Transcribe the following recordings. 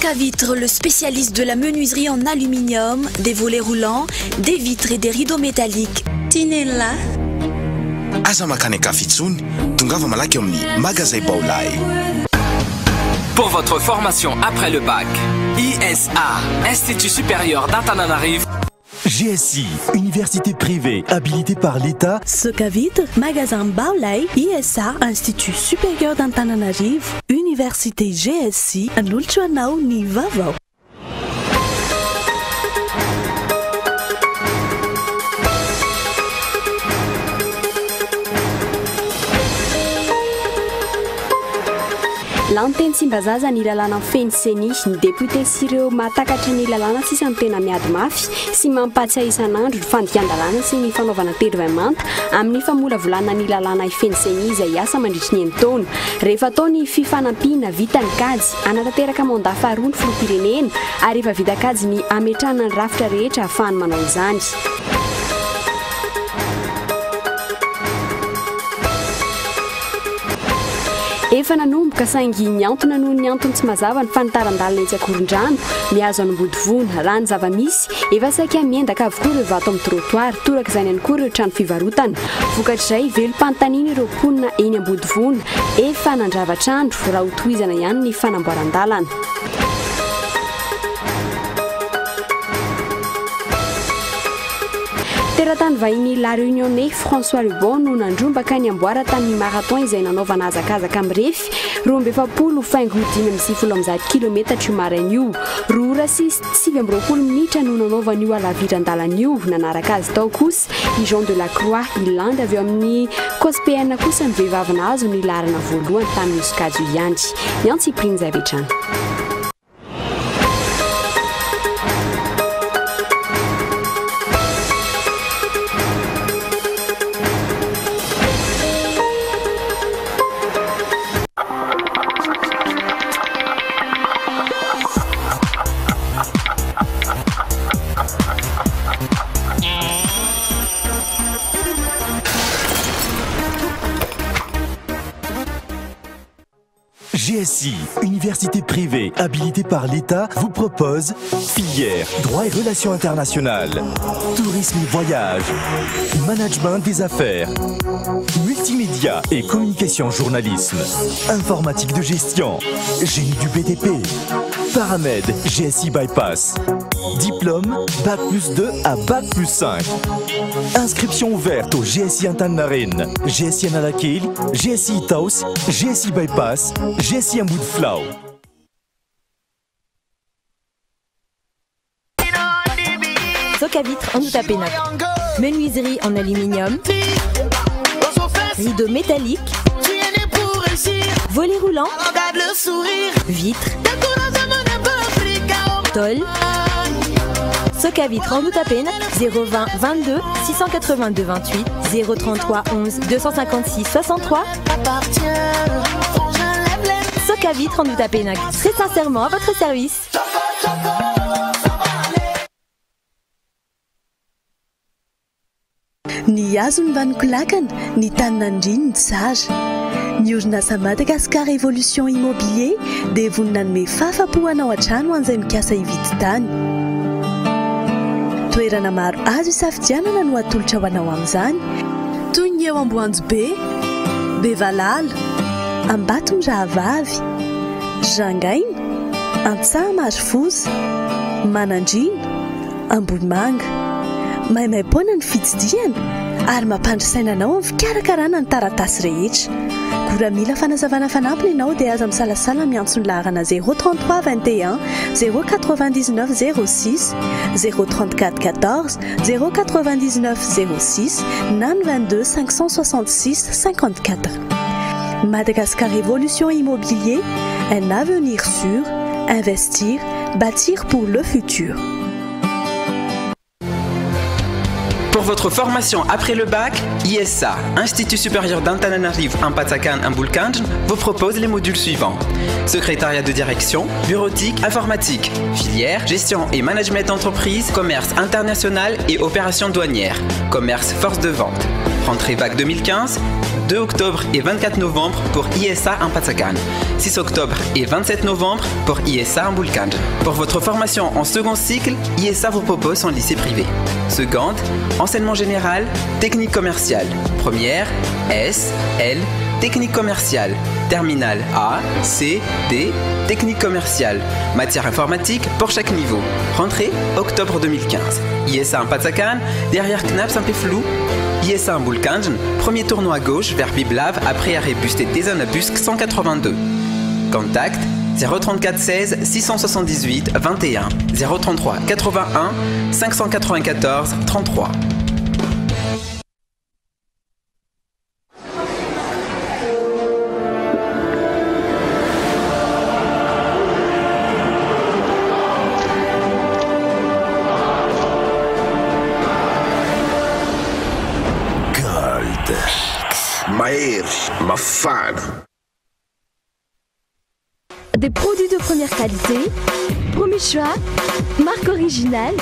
Socavitre, le spécialiste de la menuiserie en aluminium, des volets roulants, des vitres et des rideaux métalliques. Tinella. Aza mankany an-kafa intsony, tongava malaky eo amin'ny Magazay Baolai. Pour votre formation après le bac, ISA, Institut Supérieur d'Antananarivo. GSI, université privée habilitée par l'État. Socavitre, magasin Baolai, ISA, Institut Supérieur d'Antananarivo, Université GSI, manolotra anao ny vaovao. Lany teny Tsimbazaza ny lalàna mifehy ny Ceni. Ny depiote sy ireo mahatakatra ny lalàna sisa no tena miady mafy sy mampahatsiahy isan'andro ny fandikan-dalàna sy ny fanaovana tery manta amin'ny famolavolana ny lalàna hifehy ny Ceni izay hiasa mandritry ny enin-taona. Rehefa atao ny fifanampiana, vita ny kajy, hanatanteraka mandat faharoa ny filoham-pirenena ary efa vita kajy ny hametrahana ny rafitra rehetra ahafahany manao izany. Efa nanomboka saingy niantona noho ny antony tsy mazava ny fanitaran-dalana etsy Ankorondrano, mihazo an'Ambodivona. Raha ny zava-misy, efa saika miendaka avokoa ireo vato amin'ny trottoir, toraka izany ihany koa ireo trano fivarotana. Vokatr'izay, velom-panontaniana ireo mponina eny Ambodivona, efa nandrava trano, raha hotohizana ihany ny fanamboaran-dalana. Teratany vahiny La Réunionnais François Lebon no nandrombaka ny amboara tamin'ny marathon izay nanaovana hazakazaka mirefy 42 faingo 195 kilometatra io maraina io. 2 ora sy 29 minitra no nanaovana io halaviran-dalana io. Nanaraka azy tao kosa i Jean de la Croix Ilandy avy eo amin'ny COSPN kosa ny vehivavy nahazo ny laharana voalohany tamin'io sokajy io ihany. Ny antsipiriany izay avy hatrany. GSI, université privée habilitée par l'État, vous propose filière droit et relations internationales, tourisme et voyage, management des affaires, multimédia et communication journalisme, informatique de gestion, génie du BTP, Paramed GSI Bypass, diplôme Bac plus 2 à Bac plus 5. Inscription ouverte au GSI Antaninarenina, GSI Analakely, GSI Itaosy, GSI Bypass, GSI Ambodifilao. Socavitre Andohatapenaka. Menuiserie en aluminium. Rideau métallique. Volet roulant. Vitre. Tôle. Socavitre Andohatapenaka 020 22 682 28 033 11 256 63. Socavitre Andohatapenaka, très sincèrement à votre service. Ny hazo no vanon-kolakana, ny tany nandriny ny tsara. Ny orinasa Madagascar Evolution Immobilier dia vonona hanome fahafapo anao hatrany ho an'izay mikasa hividy tany. Toerana maro azo isafidianana no atolotra ho anao amin'izany, toy ny eo Amboanjobe, Bevalala, Ambatomirahavavy, Rangaina, Antsaha-Marofoza, Manandriana, Ambohimanga. Maimaim-poana ny fitsidihana ary mampandry saina anao amin'ny fikarakarana ny taratasy rehetra. Koa raha mila fanazavana fanampiny ianao dia aza misalasala miantso ny laharana 033 21 099 06, 034 14 099 06 na ny 22 566 54. Madagascar Evolution Immobilier, un avenir sûr, investir, bâtir pour le futur. Pour votre formation après le bac, ISA, Institut supérieur d'Antananarivo Ampatsakan Ambolokandrina, vous propose les modules suivants. Secrétariat de direction, bureautique, informatique, filière, gestion et management d'entreprise, commerce international et opérations douanières, commerce force de vente. Rentrée bac 2015, 2 octobre et 24 novembre pour ISA Ampatsakan. 6 octobre et 27 novembre pour ISA Ambolokandrina. Pour votre formation en second cycle, ISA vous propose son lycée privé. Seconde, enseignement général, technique commerciale. Première, S, L, technique commerciale. Terminale A, C, D, technique commerciale. Matière informatique pour chaque niveau. Rentrée octobre 2015. ISA Ampatsakan, derrière CNAPS Ampefiloha. ISA Ambolokandrina, premier tournant à gauche vers Biblave après arrêt bus Tetezana bus 182. Contact 034 16 678 21 033 81 594 33. Gold. Mahery, mafana. Des produits de première qualité, premier choix, marque originale,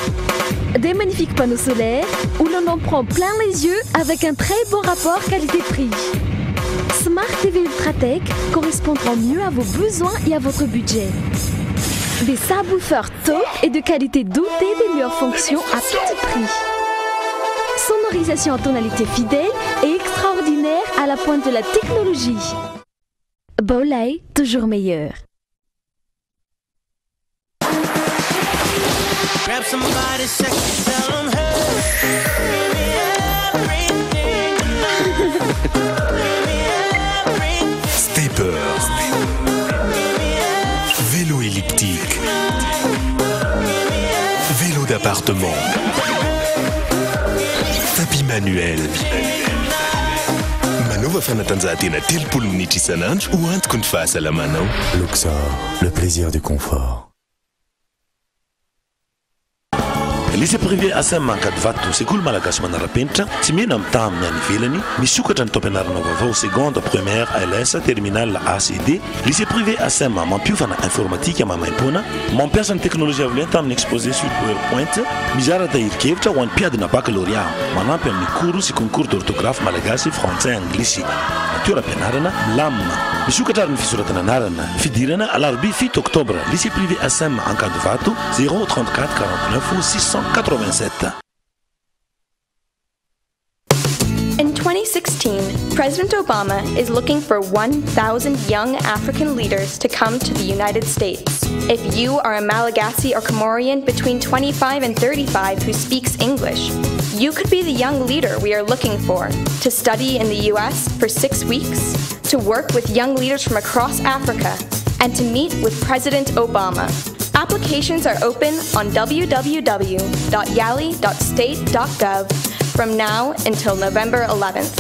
des magnifiques panneaux solaires où l'on en prend plein les yeux avec un très bon rapport qualité-prix. Smart TV Ultratech correspondra mieux à vos besoins et à votre budget. Des subwoofers top et de qualité dotés des meilleures fonctions à petit prix. Sonorisation en tonalité fidèle et extraordinaire à la pointe de la technologie. Bolay, toujours meilleur. Grab somebody sexy, tell 'em, hey, give me everything tonight. Give me everything. Stepper. Vélo elliptique. Vélo d'appartement. Tapis manuel. Manaova fanatanjahantena 30 minitra isan'andro ho antoky ny fahasalamanao. Luxor, le plaisir du confort. Lycée privé ASM Ankadivato, sekoly malagasy manara-penitra, tsy mena mitaha amin'ny any ivelany, misokatra ny taom-pianarana vaovao seconde, première, LS, terminale A, C, D. Lycée privé ASM mampiofana informatika maimaimpoana, mampiasa ny teknolojia avo lenta amin'ny exposé sur PowerPoint, mizara tahirin-kevitra ho an'ny mpiadina baccalauréat, manampy amin'ny cours sy concours d'orthographe malagasy, frantsay, anglisy. Toeram-pianarana milamina. Misokatra ary ny fisoratana anarana. Fidirana alarobia 7 oktobra. Lycée privé ASM Ankadivato, 0 34 49 687. In 2016, President Obama is looking for 1,000 young African leaders to come to the United States. If you are a Malagasy or Comorian between 25 and 35 who speaks English, you could be the young leader we are looking for to study in the U.S. for 6 weeks, to work with young leaders from across Africa, and to meet with President Obama. Applications are open on www.yali.state.gov from now until November 11th.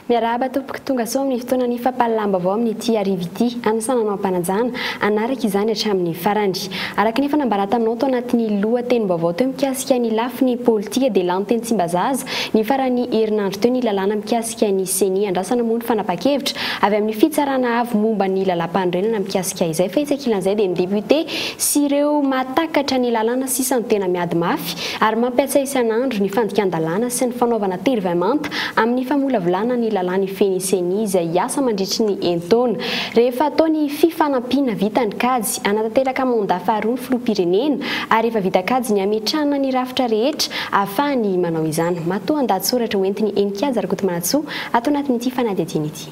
Miarahaba tompoko, tonga soa amin'ny fotoana ny fampahalalam-baovao amin'ity arivo ity. Anisananao ampanajana anaraka izany hatramin'ny farany. Araka ny efa nambara taminao tao anatin'ny lohatenim-baovao teo mikasika ny lafiny politika, dia lany teny Tsimbazaza ny farany herinandro teo ny lalàna mikasika ny CENI. Andrasana moa ny fanapa-kevitra avy amin'ny fitsarana avo momba ny lalàm-panorenana mikasika izay. Fa etsy ankilan'izay dia ny député sy ireo mahatakatra ny lalàna sisa no tena miady mafy ary mampiasa isan'andro ny fandikan-dalàna sy ny fanaovana tery-vaimanta amin'ny famolavolana ny lalàna mifehy ny CENI izay hiasa mandritry ny 6 taona. Rehefa atao ny fifanampiana, vita ny kajy, anatanteraka mandat faharoa ny filoham-pirenena ary efa vita kajy ny ametrahana ny rafitra rehetra ahafahany manao izany. Matoa andatsoratra hoentiny Enikaja Rakotomanatsoa ato anatin'ity fanadihadiana ity.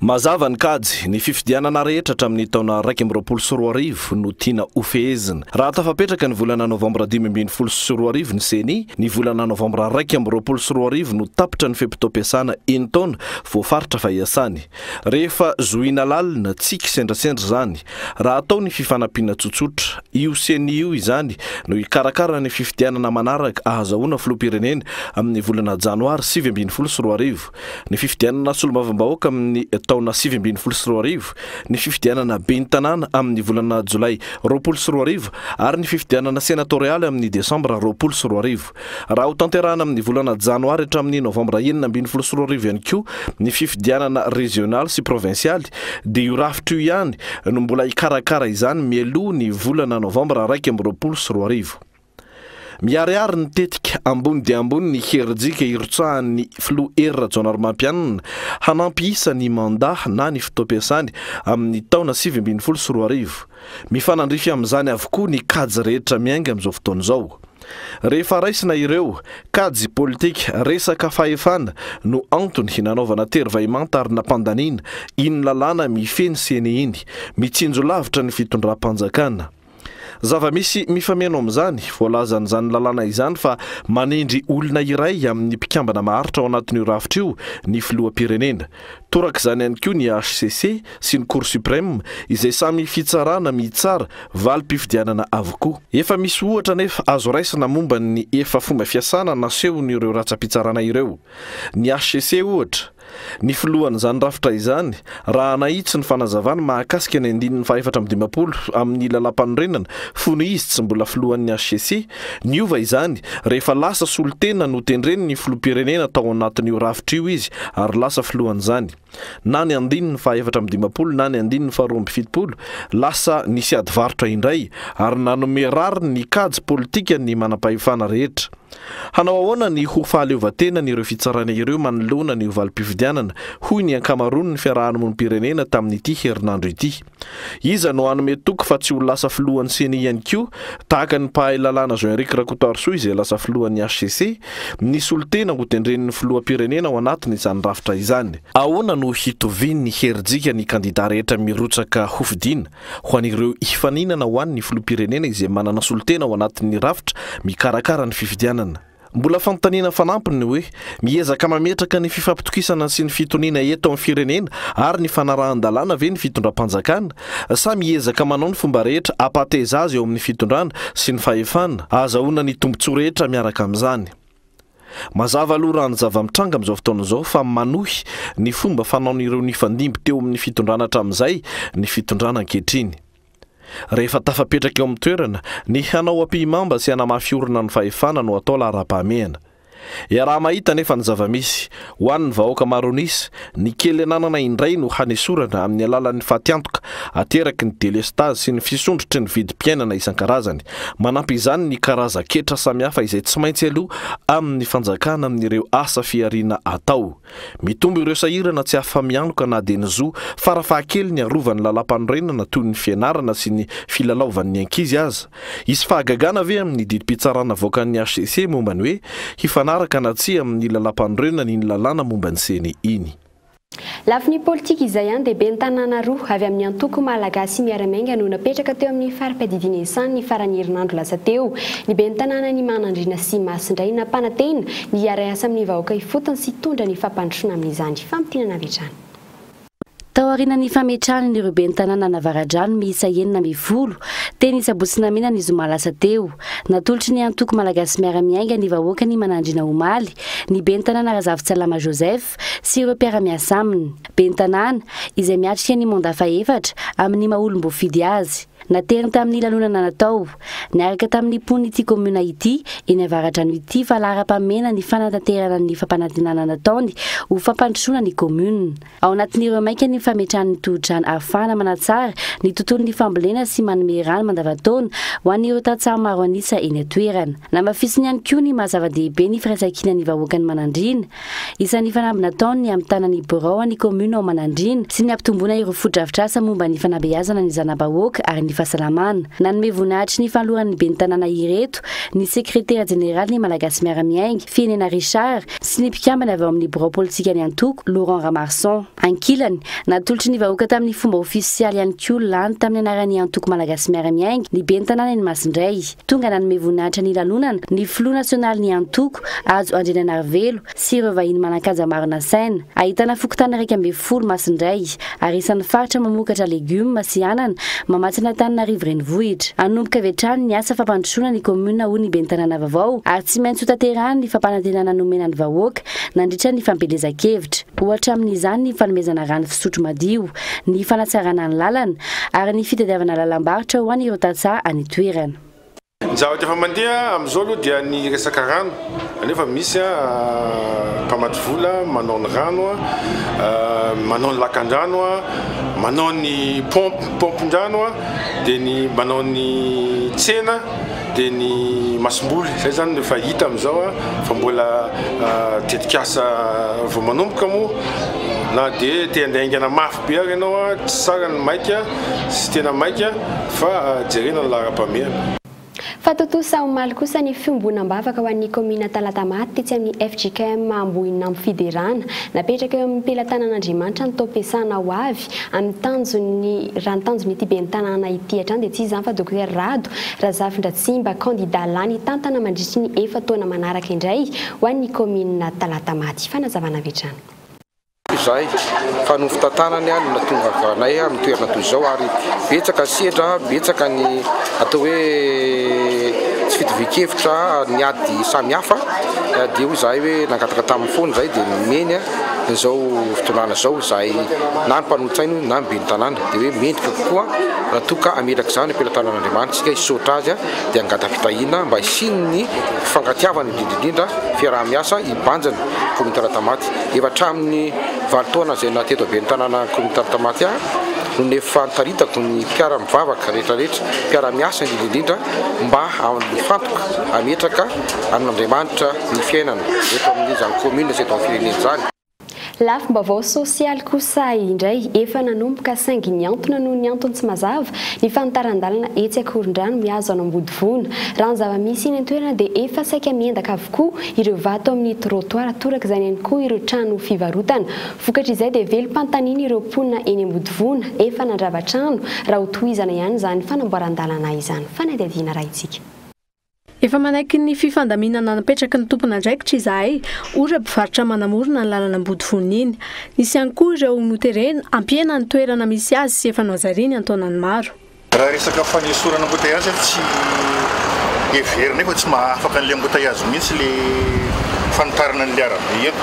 Mazava ny kajy, ny fifidianana rehetra hatramin'ny taona 2021 no tiana hofehezina. Raha tafapetraka ny volana novambra 2015 ny CENI, ny volana novambra 2021 no tapitra ny fe-potoam-piasana 6 taona voafaritra fa iasany. Rehefa zohina lalina, tsy kisendrasendra zany. Raha atao ny fifanampiana tsotsotra, Io Ceni io izany no hikarakara ny fifidianana manaraka ahazahoana filoham-pirenena amin'ny volana janoary 2019, ny fifidianana solombavambahoaka amin'ny taona 2019, ny fifidianana ben'ny tanàna amin'ny volana jolay 2020 ary ny fifidianana senatorialy amin'ny desambra 2020. Raha hotanterahana amin'ny volana janoary hatramin'ny novambra 2016 ihany koa ny fifidianana rezionaly sy provinsialy dia io rafitra io ihany no mbola hikarakara izany mialoha ny volana novambra 2021. Miharihary ny tetika ambony dia ambony ny herijika hirotsahan'ny filoha Hery Rajaonarimampianina hanampy isa ny mandat na ny fotoam-piasany amin'ny taona 2019. Mifanandrify amin'izany avokoa ny kajy rehetra miainga amin'izao fotoana izao. Rehefa raisina ireo, kajy politika, resaka fahefana no antony nanaovana tery vahimanta ary nampandaniana iny lalàna mifehy ny Ceni iny. Mitsinjo lavitra ny fitondram-panjakana. Zava-misy mifameno amin'izany, voalazan'izany lalàna izany fa manendry olona iray amin'ny mpikambana maharitra ao anatin'io rafitra io ny filoham-pirenena. Torak'izany ihany koa ny hcc sy ny Cour suprême izay samy fitsarana mitsara valim-pifidianana avokoa. Efa misy ohatra anefa azo raisina momba ny efa fomba fiasana nasehon'ireo ratsam-pitsarana ireo. Ny hcc ohatra, ny filohan'izany rafitra izany, raha nahitsy ny fanazavany mahakasika ny andininy faha-54 amin'ny lalàmpanorenana fony izy tsy mbola filohan'ny hcc, niova izany rehefa lasa solontena notendren'ny filoham-pirenena tao anatin'io rafitra io izy ary lasa filohan'izany. Na ny andininy faha-54 na ny andininy faha-72, lasa nisy ady varotra indray ary nanome rariny ny kajy politika ny manampahefana rehetra. Hanao ahoana ny ho fahaleovantenan'ireo fitsarana ireo manoloana ny ho valim-pifidianana, hoy ny ankamaroan'ny fiarahamonim-pirenena tamin'ity herinandro ity. Iza no hanome toky fa tsy ho lasa filohan'ny Ceni ihany koa, tahaka ny mpahay lalàna Jean Eric Rakotoarisoa izay lasa filohan'ny hcc, ny solontena hotendren'ny filoham-pirenena ao anatin'izany rafitra izany? Ahoana no hitovian'ny herijika ny kandidà rehetra mirotsaka hofidiana ho an'ireo hifaninana ho an'ny filoham-pirenena izay manana solontena ao anatin'ny rafitra mikarakara ny fifidianana? Mbola fanontaniana fanampiny ny hoe, miezaka mametraka ny fifampitokisana sy ny fitoniana eto amin'ny firenena ary ny fanarahan-dalàna ve ny fitondram-panjakana sa miezaka manao ny fomba rehetra hampateza azy eo amin'ny fitondrana sy ny fahefana ahazahoana ny tombontsoa rehetra miaraka amin'izany? Mazava aloha raha ny zava-mitranga amin'izao fotoana izao fa manohy ny fomba fanaon'ireo nifandimby teo amin'ny fitondrana hatramin'izay ny fitondrana ankehitriny. Rehefa tafapetraka eo amin'ny toerana, ny hanao ampihimamba sy hanamafy orina ny fahefana no atao laharam-pahamehana. Iaraha-mahita anefa ny zava-misy, ho an'ny vahoaka maro an'isa, ny kely ananana indray no hanesorana amin'ny alalan'ny fatiantoka ateraky ny delestazy sy ny fisondrotry ny vidim-piainana isan-karazany. Manampy izany ny karazan-ketra samihafa izay tsy maintsy aloa amin'ny fanjakana amin'ireo asa fihariana atao. Mitombo ireo sahirana tsy afa-mianoka na dia ny zo farafahakeliny arovan'ny lalàmpanorenana toy ny fianarana sy ny filalaovan'ny ankizy aza. Hisy fahagagana ve amin'ny didim-pitsarana avoakan'ny hcc momba ny hoe hifanaraka na tsia amin'ny lalàmpanorenana iny lalàna momba ny Ceni iny? Lafiny politika izay ihany dia ben'ny tanàna roa avy amin'ny antoko Malagasy Miara-Miainga no napetraka teo amin'ny fari-piadidiana Isany ny faran'ny herinandro lasa teo. Ny ben'ny tanànan'i Manandriana sy Masindray nampanantena ny hiara-hiasa amin'ny vahoaka ifotony sy hitondra ny fampandrosoana amin'izany. Famintinana avy hatrany. Taorian'ny fametrahana ireo ben'ny tanàna an'Avaradrano miisa 16 teny Sabotsy Namehana ny zoma lasa teo, natolotry ny antoko Malagasy Miara-Miainga ny vahoakan'i Manandriana omaly ny ben'ny tanàna Razafintsalama Joseph sy ireo mpiara-miasa aminy. Ben'ny tanàna, izay miatrika ny mandat fahefatra amin'ny maha olom-boafidy azy. Nateriny tamin'ny lanonana natao, niaraka tamin'ny mponin'ity kaominina ity, eny Avaradrano ity fa laharam-pahamehana ny fanatanterahana ny fampanantenana nataony ho fampandrosoana ny kaominina. Ao anatin'ireo maika ny fametrahana ny tohodrano ahafahana manatsara ny tontolon'ny fambolena sy manome rano mandavantaona ho an'ireo tantsaha maro an'isa eny an-toerana. Namafisiny ihany koa ny maha zava-dehibe ny firaisankinan'ny vahoakan'i Manandriana. Isan'ny fanamby nataony ny hamitana ny birao an'ny kaominina ao Manandriana sy ny hampitomboana ireo fotodrafitrasa momba ny fanabeazana ny zana-bahoaka ary ny fahasalamana. Nanome voninahitry ny fanoloran'ny ben'ny tanàna ireto ny sekretera jeneralin'ny Malagasy Miara-Miainga, Fienena Richard, sy ny mpikambana avy ao amin'ny birao politikan'ny antoko, Laurent Ramarson. Ankilany, natolotry ny vahoaka tamin'ny fomba ofisialy ihany koa lany tamin'ny anaran'ny antoko Malagasy Miara-Miainga ny ben'ny tanàna eny Masindray. Tonga nanome voninahitra ny lanonana ny filoha nasionalin'ny antoko, Hajo Andriananarivelo, sy ireo vahiny manan-kaja maro nasaina. Ahitana fokontany 11 Masindray, ary isan'ny faritra mamokatra legioma sy anana mamatsy ny Antananarivo Renivohitra. Hanomboka avy hatrany ny asa fampandrosoana ny kaominina hoy ny ben'ny tanàna vaovao ary tsy maintsy hotanterahany ny fampanantenana nomena ny vahoaka nandritra ny fampielezan-kevitra. Ohatra amin'izany ny fanomezana rano fisotro madio, ny fanatsarana ny lalana ary ny fitadiavana lalam-barotra ho an'ireo tantsaha any toerana. Ny zavatra efa mandeha amin'izao aloha dia ny resaka rano, nefa misy mpamatsy vola manao ny rano, manao ny lakandrano, manao ny pompe, paompin-drano, dia ny manao ny tsena, dia ny masomboly. Izay izany no efa hita amin'izao fa mbola tetikasa vao manomboka moa na dia te handeha haingana mafy be ary ianao, tsy tsara ny maika sy tena maika. Fa jerena ny laharam-pahamehana. Fa tontosa omaly kosa ny fiombonam-bavaka ho an'ny kaominina Talatamaty tetsy amin'ny fjkm Ambohininambo Fiderana. Napetraka eo amin'ny pelatanan'Andriamanitra ny taom-piasana ho avy amin'ny tanjon'ny raha ny tanjon'ity ben'ny tanàna ity hatrany dia tsy iza izany fa Dokotera Rado Razafindratsimba kandida lany hitantana mandritry ny efa-taona manaraka indray ho an'ny kaominina Talatamaty. Fanazavana avy hatrany. Izahay fa noho fitantanany no nahatonga anay amin'ny toerana toy izao ary betsaka ny sedra, betsaka ny atao hoe tsy fitovian-kevitra, ny ady samihafa dia hoy izahay hoe nangataka tamin'ny foana izahay dia nomeny izao fitondrana izao izahay na ny mpanolotsaina io na ny ben'ny tanàna dia hoe mendrika kokoa raha toa ka hametraka izany am-pelatanan'Andriamanitra isika hisaotra azy dia hangata-pitahiana mba hisian'ny fifankatiavana indrindra indrindra fiaraha-miasa hibanjina kaominina Talatamaty. Efa hatramin'ny valo taona izay naha teto ben'ny tanàna kaominina Talatamaty ahy no nefa nitaritako ny mpiara-mivavaka rehetra rehetra, mpiara-miasa indrindra indrindra mba hifantoka hametraka amin'Andriamanitra ny fiainana eto amin'izany kaominina sy eto amin'ny firenena izany. Lafim-baovao sosialy kosa indray, efa nanomboka saingy niantona noho ny antony tsy mazava ny fanitaran-dalana etsy Akorondrano mihazo an'Ambodivona. Raha ny zava-misy eny an-toerana dia efa saika miendaka avokoa ireo vato amin'ny trottoir, toraka izany ihany koa ireo trano fivarotana. Vokatr'izay dia velom-panontaniana ireo mponina eny Ambodivona, efa nandrava trano, raha ho tohizana ihany izany fanamboaran-dalana izany. Fanadihadiana arahintsika. Efa manaiky ny fifandaminana napetraky ny tompon'andraikitra izahay, hoy ireo mpivarotra manamorona ny lalana Ambodivona iny. Nisy ihany koa ireo noterena hampihena ny toerana misy azy sy efa nohazariany an-taonany maro. Raha resaka fanesorana embouteillage tsy heverinay fa tsy mahafaka an'ilay embouteillage mihitsy le fanitarana an'ilay arabe eto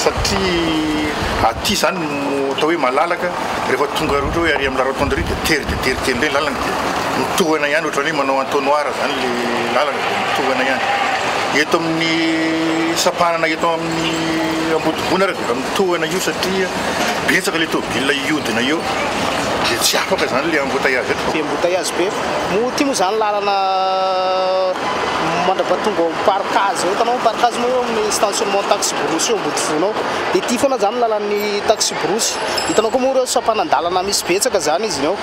satria aty zany no atao hoe malalaka rehefa tonga ary ohatra hoe ary amin'ny la rotonde ary dia tery dia tery kely indray ny lalana dia mitohana ihany ohatran'ny hoe manao entonnoir zany le lalana dia mitohana ihany eto amin'ny sampanana eto amin'ny Ambodivona ary dia efa mitohana io satria betsaka le tôbila hiodina eo dia tsy afaka zany le embouteillage eto. Be embouteillage be. Moa ity moa zany lalana mandrapatonga ao amin'ny parc eo, hitanao parc moa eo amin'ny stationnement taxi brousse eo Ambodivona ao. Dia ity foana zany lalan'ny taxi brousse. Hitanao koa moa ireo sampanan-dalana misy betsaka zany izy eo.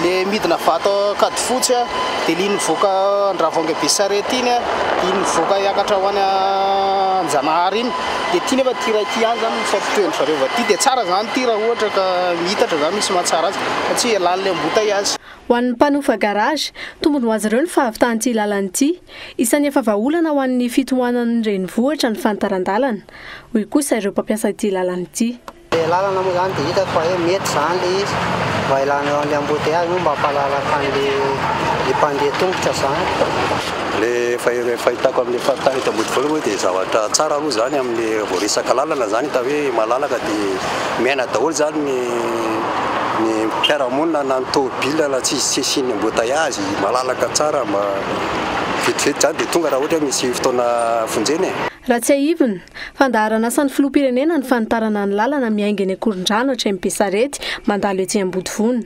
Le midina vato Ankadifotsy a, dia iny mivoaka Andravoahangy Besarety iny a, iny mivoaka hiakatra ho any Anjanahary iny. Dia ity nefa ity iray ity ihany zany mifampitohy an-dry zareo avy aty dia tsara zany ity raha ohatra ka mihitatra zany misy mahatsara azy fa tsy ialàn'ilay embouteillage. Ho an'ny mpanofa garage, tombony ho azy ireo ny fahavitan'ity lalana ity. Isan'ny efa vahaolana ho an'ny fitohanan'ny renivohitra ny fanitaran-dalana, hoy kosa ireo mpampiasa ity lalana ity. Le lalana moa zany dia hitako fa hoe mety zany le izy mba ilana eo an'le embouteillage moa mba hampalalaka an'le le mpandeha tongotra zany. Le fahitako amin'le faritany eto Ambodivona moa dia zavatra tsara aloha zany amin'le vao resaka lalana zany hita hoe malalaka dia miaina daholo zany ny ny mpiara-monina na ny tôbila na tsisy tsy asian'ny embouteillage malalaka tsara mba vetivety zany dia tonga raha ohatra hoe misy fotoana vonjena e. Raha tsiahivina, fandaharanasan'ny filoham-pirenena ny fanitarana ny lalana miainga eny Ankorondrano hatreny Besarety mandalo etsy Ambodivona.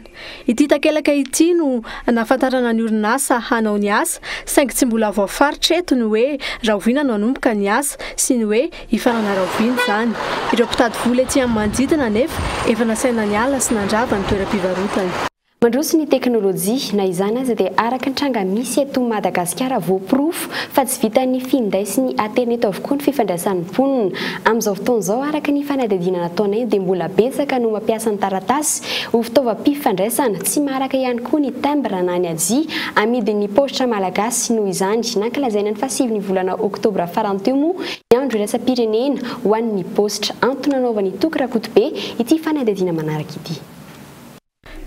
Ity takelaka ity no nahafantarana ny orinasa hanao ny asa, saingy tsy mbola voafaritra eto ny hoe rahoviana no hanomboka ny asa sy ny hoe hifarana rahoviana izany. Ireo mpitady vola etsy amin'ny manodidina anefa efa nasaina niala sy nandrava ny toeram-pivarotany. Mandroso ny teknolojia, na izany aza dia araka ny tranga misy eto Madagasikara voaporofo fa tsy vitan'ny finday sy ny aterineto avokoa ny fifandraisan'ny mponina. Amin'izao fotoana izao araka ny fanadihadiana nataonay dia mbola betsaka no mampiasa ny taratasy ho fitaovam-pifandraisana, tsy maharaka ihany koa ny timbre na ny hajia amidin'ny paositra malagasy noho izany. Nankalazaina ny fahasivin'ny volana oktobra farany teo moa ny andro iraisam-pirenena ho an'ny paositra. Antony nanaovan'i Toky Rakotobe ity fanadihadiana manaraka ity.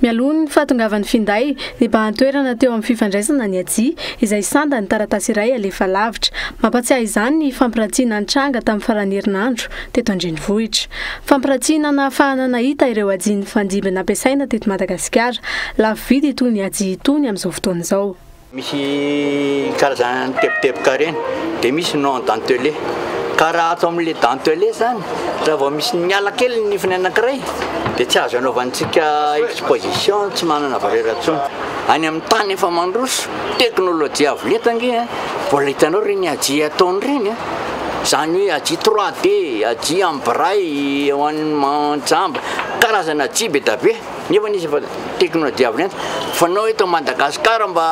Mialoha ny fahatongavan'ny finday, nibahan-toerana teo amin'ny fifandraisana ny hajia, izay sandan'ny taratasy iray alefa lavitra. Mampatsiahy izany ny fampirantiana nitranga tamin'ny faran'ny herinandro teto an-drenivohitra. Fampirantiana nahafahana nahita ireo hajia nifandimby nampiasaina teto Madagasikara. Lafo vidy itony hajia itony amin'izao fotoana izao. Misy karazana teboteboka ireny dia misy non dentelé. Ka raha ato amin'ilay dentelé izany, raha vao misy miala kely ny nifiny anankiray dia tsy azo anaovantsika exposition, tsy manana valeur intsony. Any amin'ny tany efa mandroso, teknolojia avo lenta ange an, mbola hitanao ireny hajia ataony ireny an, izany hoe hajia 3D, hajia en braille ho an'ny jamba, karazana hajia be dia be. Nefa nisy efa teknolojia avo lenta fa nao eto Madagascar mba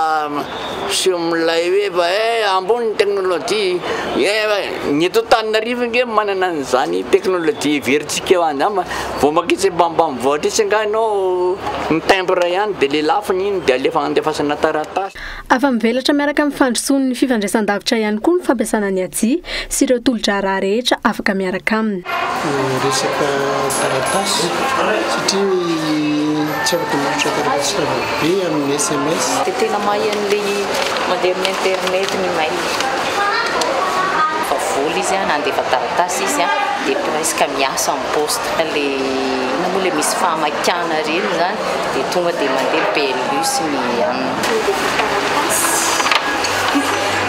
miseho milay hoe fa eh ambony ny teknolojia eh ny eto Antananarivo nge manana an'izany teknolojia heverintsika eo any zany vao makitsy mba mba mivoatra etsy angaha ianao ny timbre ihany de le lafiny iny de alefa andefasana taratasy. Afa-mivelatra miaraka amin'ny fandrosoan'ny fifandraisan-davitra ihany koa ny fampiasana ny hajia sy ireo tolo-draharaha rehetra afaka miaraka aminy. Ny resaka taratasy satria tsy afaka manolotra taratasy lava be amin'ny sms. Dia tena mahay an'ilay mandeha amin'ny internet ny mail. Fa vola izy na handefa taratasy izy dia presque miasa amin'ny poste. Ilay inona moa ilay misy famakiana ireny izany dia tonga dia mandeha PLU sy ny anona. Mandefa taratasy,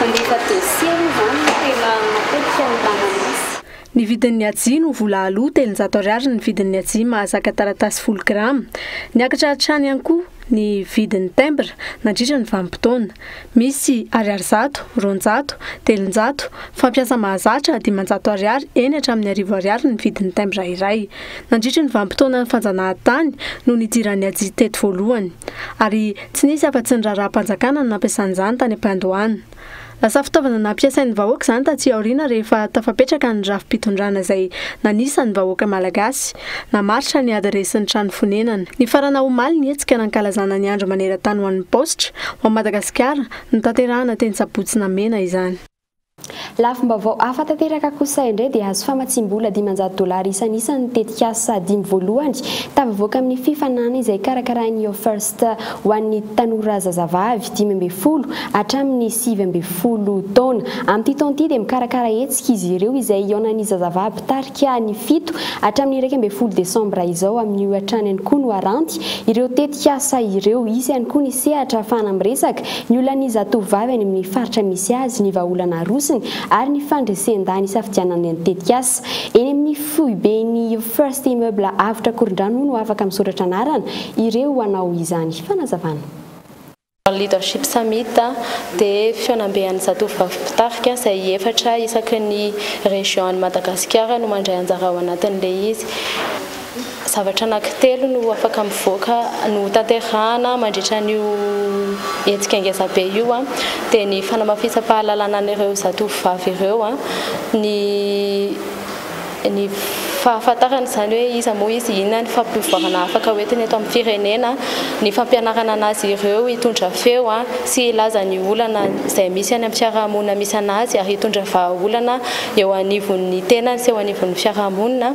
mandefa dossier moa izany no tena matetika no tanana azy. Ny vidin'ny hajia no vola aloa, 300 ariary ny vidin'ny hajia mahazaka taratasy folo grama. Niakatra hatrany ihany koa ny vidin'ny timbre nandritra ny vanim-potoana. Misy ariary 100, 200, 300, fampiasa mahazatra 500 ariary eny hatramin'ny 1000 ariary ny vidin'ny timbre iray. Nandritra ny vanim-potoanan'ny fanjanahantany no nidiran'ny hajia teto voalohany. Ary tsy nisy afa-tsy ny raharaham-panjakana no nampiasana izany tany am-piandohana. Lasa fitaovana nampiasain'ny vahoaka izany taty aoriana rehefa tafapetraka ny rafi-pitondrana izay nanisa ny vahoaka malagasy, namaritra ny adiresin'ny trano fonenana. Nifarana omaly ny hetsika nankalazana ny andro maneran-tany ho an'ny paositra, ho an'i Madagasikara, notanterahana teny Sabotsy Namehana izany. Lafim-baovao hafa tanteraka kosa indray dia azo famatsiam-bola 500 dolara isanisany ny tetikasa dimy voalohany tafavoaka amin'ny fifaninanana izay karakarain'ny Your First ho an'ny tanora zazavavy 15 hatramin'ny 19 taona. Amin'ity taona ity dia mikarakara hetsika izy ireo izay hihaonan'ny zazavavy mpitarika ny 7 hatramin'ny 11 desambra izao. Amin'io hatrany ihany koa no haranty ireo tetikasa ireo. Hisy ihany koa ny sehatra ahafahana miresaka Ny olan'ny zatovovavy any amin'ny faritra misy azy, ny vahaolana arosony ary ny fandresen-dany isafidianany ny tetikasa. Eny amin'ny foiben'ny First Immeuble Avotra Ankorondrano no afaka misoratra anarana ireo hanao izany fanazavana. Leadership Summit dia fihaonambe an'ny zatovovavy mpitarika izay efatra isaky ny région an'i Madagasikara no mandray anjara ao anatin'ilay izy. Zavatra anankitelo no afaka mivoaka no tanterahana mandritra an'io hetsika ngezabe io dia ny fanamafisam-pahalalana an'ireo zatovovavy ireo, ny ny fahafantarana izany hoe iza moa izy, inona ny fampivoarana afaka hoentiny eto amin'ny firenena, ny fampianarana an'azy ireo hitondra feo sy hilaza ny olana izay misy any amin'ny fiarahamonina misy an'azy ary hitondra vahaolana eo anivon'ny tenany sy eo anivon'ny fiarahamonina.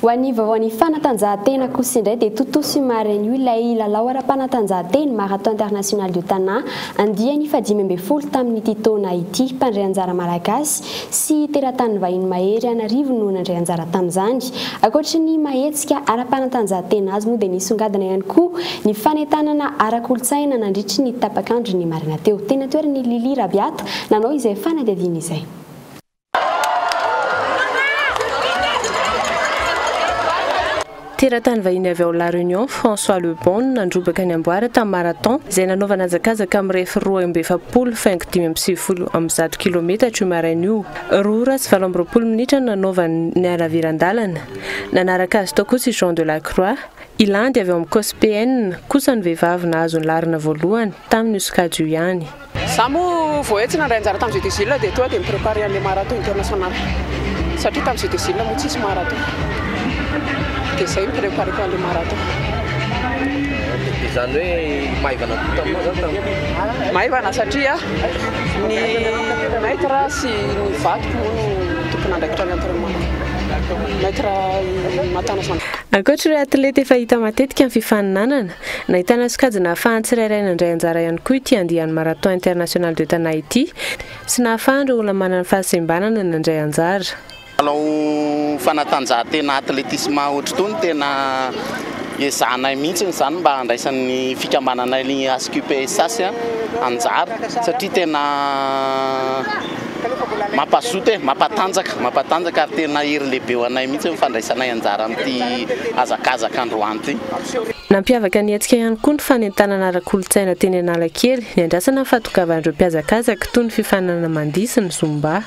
Ho an'ny vaovaon'ny fanatanjahantena kosa indray dia tontosa io maraina io ilay lalao ara-panatanjahantena Marathon International de Tana andiany faha-15 tamin'ity taona ity. Mpandray anjara malagasy sy teratany vahiny mahery an'arivony no nandray anjara tamin'izany. Ankoatry ny maha hetsika ara-panatanjahantena azy moa dia nisongadina ihany koa ny fanentanana ara-kolontsaina nandritry ny tapak'andro ny maraina teo. Teny an-toerana i Lily Rabiata nanao izay fanadihadiana izay. Teratany vahiny avy ao La Réunion, François Le Bon no nandrobaka ny amboara tamin'ny marathon izay nanaovana hazakazaka mirefy 42.95 kilometatra io maraina io. 2 ora sy 28 minitra no nanaovany ny halaviran-dalana. Nanaraka azy tao kosa i Jean de la Croix. I Landy avy ao amin'ny COSPN kosa no vehivavy nahazo ny laharana voalohany tamin'io sokajy io ihany. Za moa vao hoe tsy nandray anjara tamin'ny Jeux des Iles dia tonga dia mi-préparer an'ilay marathon international satria tamin'ny Jeux des Iles moa tsisy marathon dia izay mi-préparer-ko an'ilay marathon. Dia izany hoe maivana koa taminao izany tamin'ny. Maivana satria ny maître sy ny vadiko moa no tompon'andraikitra ny entraînement. Maître Matana Jean. Ankoatra ireo atleta efa hita matetika amin'ny fifaninanana, nahitana sokajy nahafahan'ny tsirairay nandray anjara ihany koa ity andiany Marathon International de Tana ity sy nahafahan'ireo olona manana fahasembanana nandray anjara. Lalao fanatanjahantena atletisme ohatr'itony tena ezahanay mihitsy izany mba handraisan'ny fikambananay ny HQPSH anjara satria tena mampazoto e, mampatanjaka, mampatanjaka ary tena hery lehibe ho anay mihitsy ny fandraisanay anjara amin'ity hazakazaka androany ity. Nampiavaka ny hetsika ihany koa ny fanentanana ara-kolontsaina teny Analakely, niandrasana ny fahatongavan'ireo mpihazakazaka toy ny fifaninanana mandihy sy ny zumba.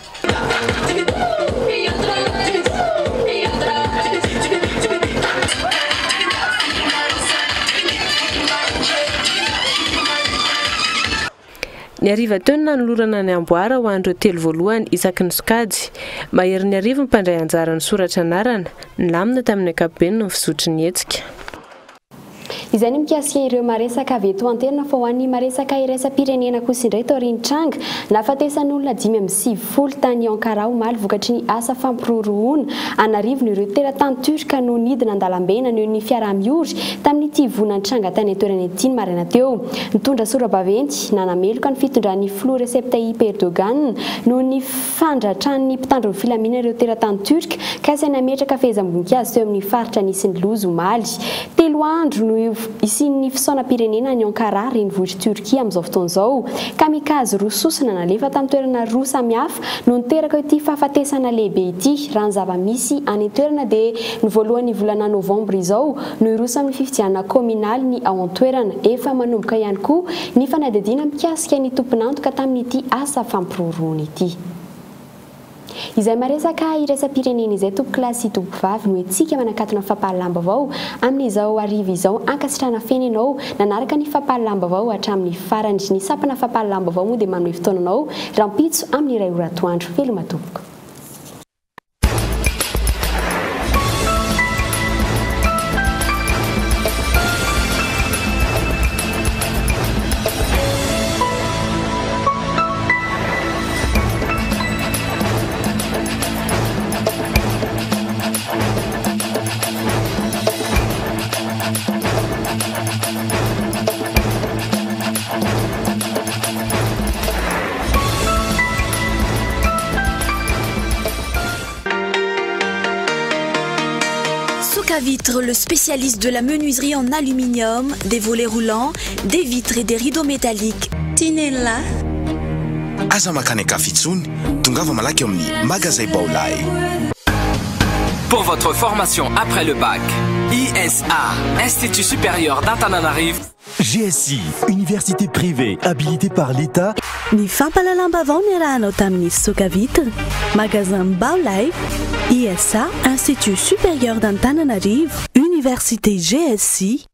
Ny hariva teo no nanolorana ny amboara ho an'ireo telo voalohany isaky ny sokajy. Maherin'ny 1000 ny mpandray anjara nisoratra anarana. Nilamina tamin'ny ankapobeny ny fizotry ny hetsika. Izay ny mikasika ireo maresaka avy eto an-toerana fa ho an'ny maresaka iraisam-pirenena kosa indray taorian'ny tranga nahafatesan'olona 95 tany Ankara omaly vokatry ny asa fampirorohona an'arivony ireo teratany Turc no nidina an-dalambe naneho ny fiaraha-miory tamin'ity voina nitranga tany an-toerana ity ny maraina teo. Nitondra sora-baventy nanameloka ny fitondran'ny filoha Recep Tayyip Erdogan noho ny fandratran'ny mpitandro ny filaminana ireo teratany Turc ka izay nametraka fehezam-boninkazo teo amin'ny faritra nisy ny loza omaly. Telo andro no hisian'ny fisaonam-pirenena any Ankara, renivohitr'i Turquie amin'izao fotoana izao. Kamikaze roa sosona nalefa tamin'ny toerana roa samihafa no niteraka ity fahafatesana lehibe ity. Raha ny zava-misy any an-toerana dia ny voalohan'ny volana novambra izao no hiroso amin'ny fifidianana kaominaly ny ao an-toerana. Efa manomboka ihany koa ny fanadihadiana mikasika ny tompon'antoka tamin'ity asa fampiroroana ity. Izay maresaka iraisam-pirenena izay tompokolahy sy tompokovavy no entsika manakatona ny fampahalalam-baovao amin'izao hariva izao. Ankasitrahana feno ianao nanaraka ny fampahalalam-baovao hatramin'ny farany. Ny sampana fampahalalam-baovao moa dia manome fotoana anao rahampitso amin'ny iray ora atoandro. Veloma tompoko. Vitre, le spécialiste de la menuiserie en aluminium, des volets roulants, des vitres et des rideaux métalliques. Tinella. Aza mankany an-kafa intsony, tongava malaky eo amin'ny Magazay Baolay. Pour votre formation après le bac, ISA, Institut supérieur d'Antananarivo. GSI, université privée habilitée par l'État. Ny fampahalalam-baovao niarahanao tamin'ny Soka Vitre, Magasin Baolay, ISA, Institut supérieur d'Antananarivo, Université GSI.